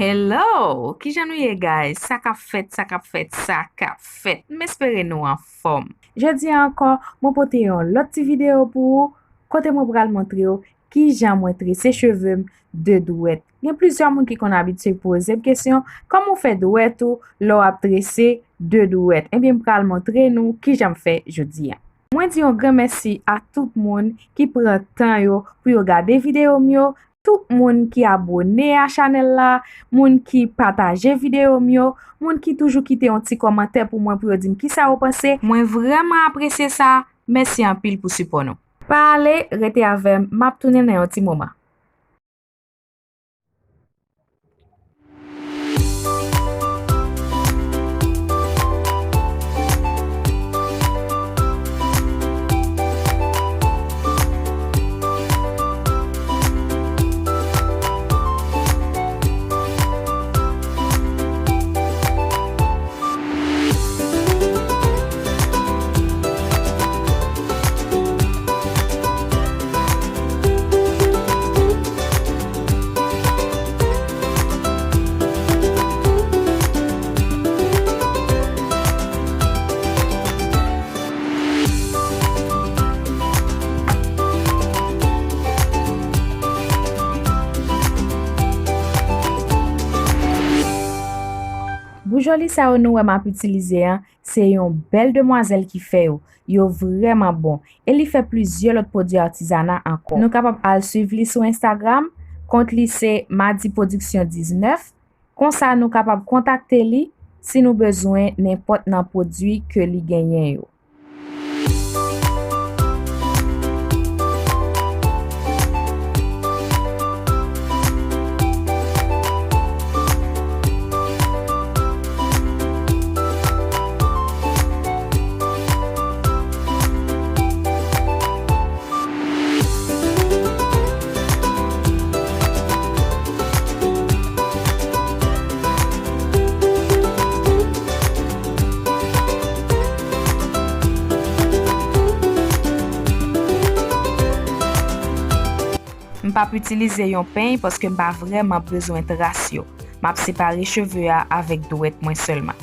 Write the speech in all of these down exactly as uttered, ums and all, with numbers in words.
Hello! Kijan nou ye, guys? Sa k ap fèt, sa k ap fèt, sa k ap fèt? M espere nou anfòm. Jodi a ankò, mwen pote yon lòt ti videyo pou ou, kote mwen pral montre w kijan mwen trese cheve m de dwèt. Gen plizyè moun ki konn abitye poze m kesyon, kòman w fè dwèt ou lè w ap trese de dwèt? Ebyen, m pral montre nou kijan m fè jodi a. Mwen di yon gran mèsi a tout moun ki pran tan yo pou yo gade videyo m yo, tout moun ki abòne a chanèl la, moun ki pataje videyo m yo, moun ki toujou kite yon ti kòmantè pou mwen pou yo di m kisa yo panse. Mwen vrèman apresye sa. Mèsi anpil pou sipò nou. Pa ale, rete avè m, m ap tounen nan yon ti moman. Boujoli sa yo nou wè m ap itilize an, se yon bèl demwazèl ki fè yo. Yo vrèman bon. E li fè plizyè lòt pwodui atizana ankò. Nou kapab al swiv li sou Instagram. Kont li se Madi Production diznèf. Konsa nou kapab kontakte li si nou bezwen nenpòt nan pwodui ke li genyen yo. M p ap itilize yon peny paske m pa vrèman bezwen tras yo. M ap separe cheve a avèk dwèt mwen sèlman.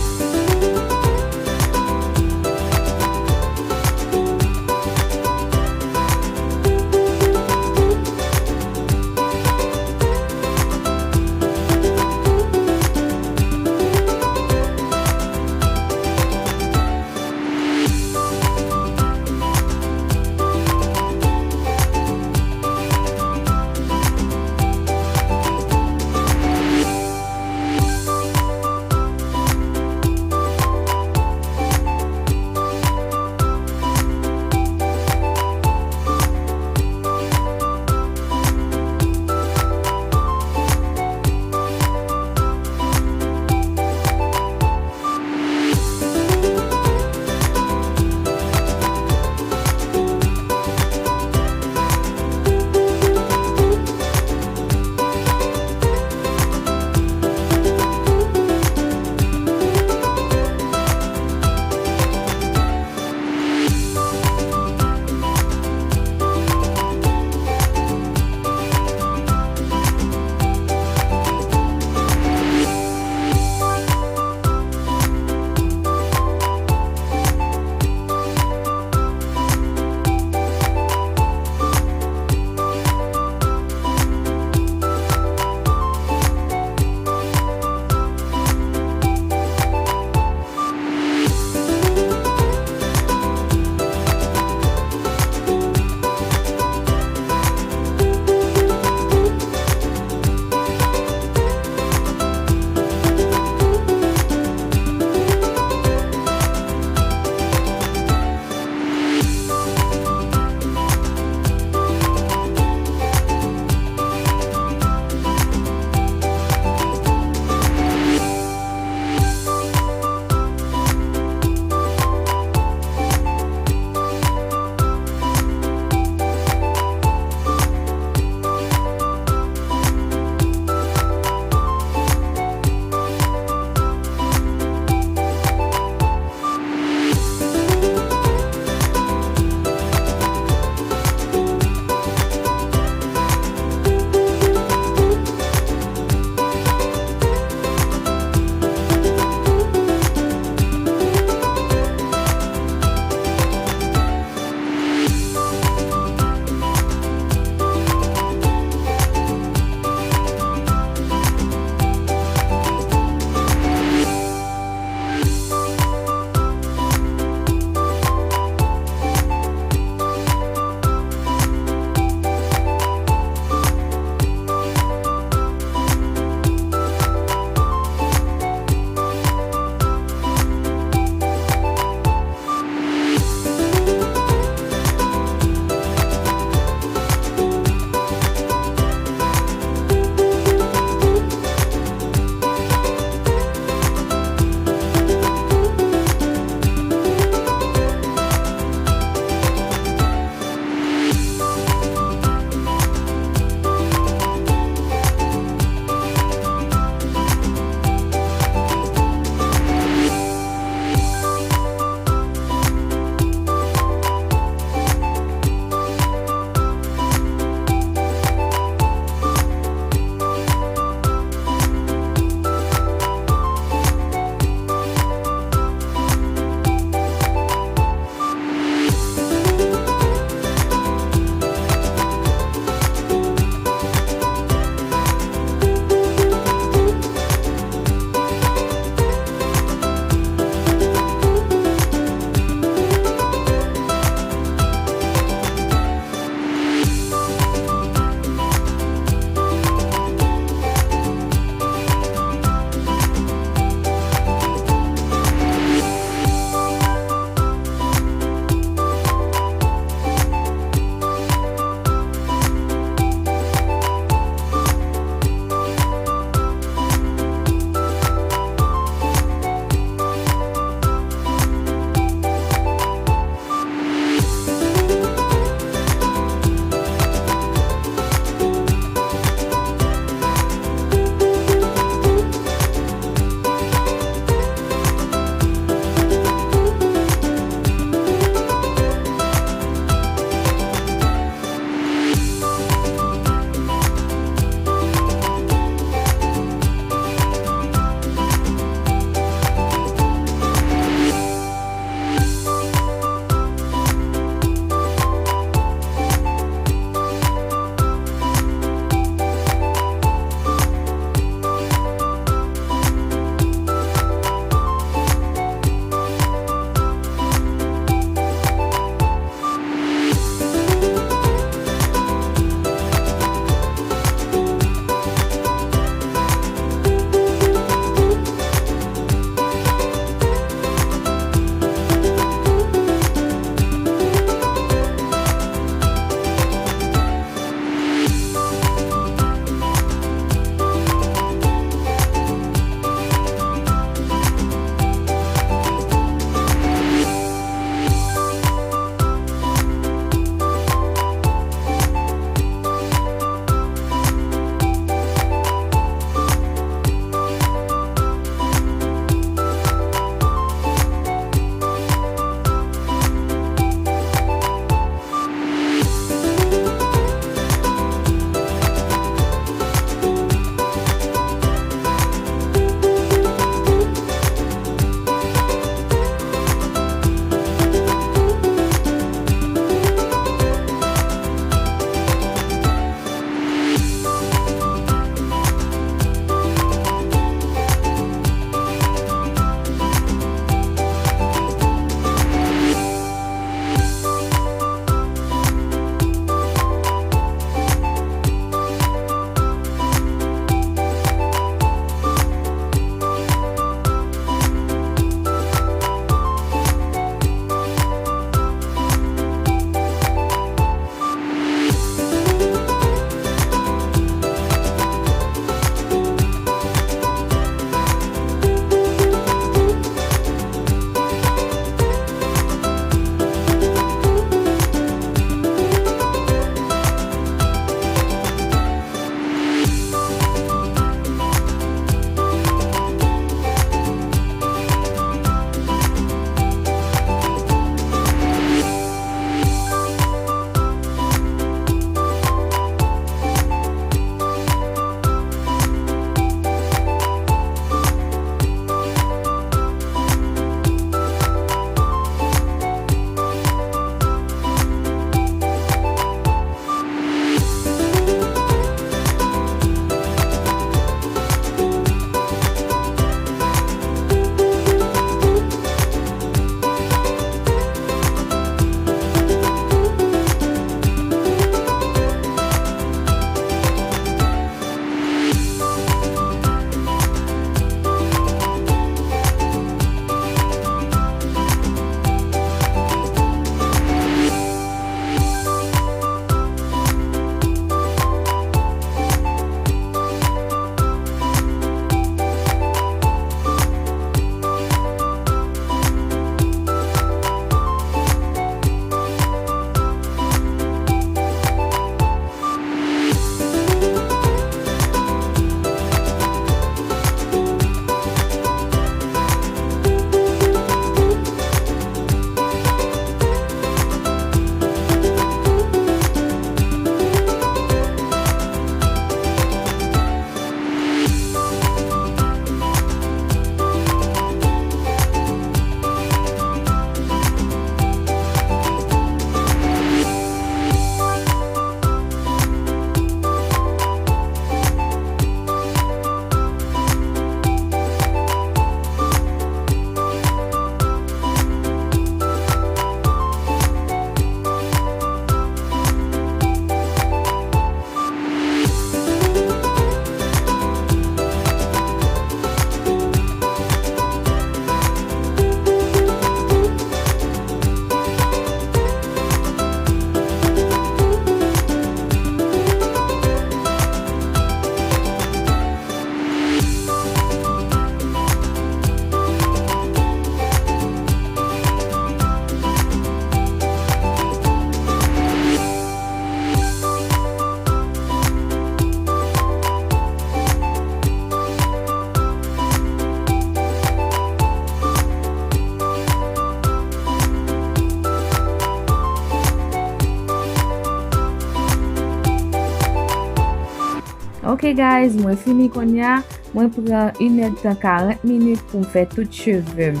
Ok guys, mwen fini kounye a, mwen pran inèdtan karant minit pou m fè tout cheve m.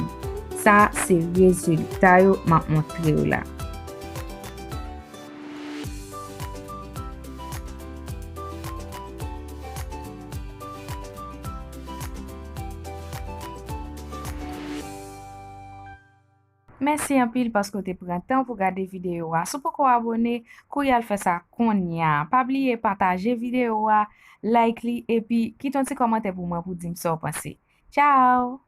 Sa se rezilta yo m ap montre w la. Mèsi anpil paske w te pran tan pou gade videyo a. Si w poko abone, kouri al fè sa kounye a. Pa bliye pataje videyo a, like li, epi kite yon ti kòmantè pou mwen pou di m sa w panse. Tchao!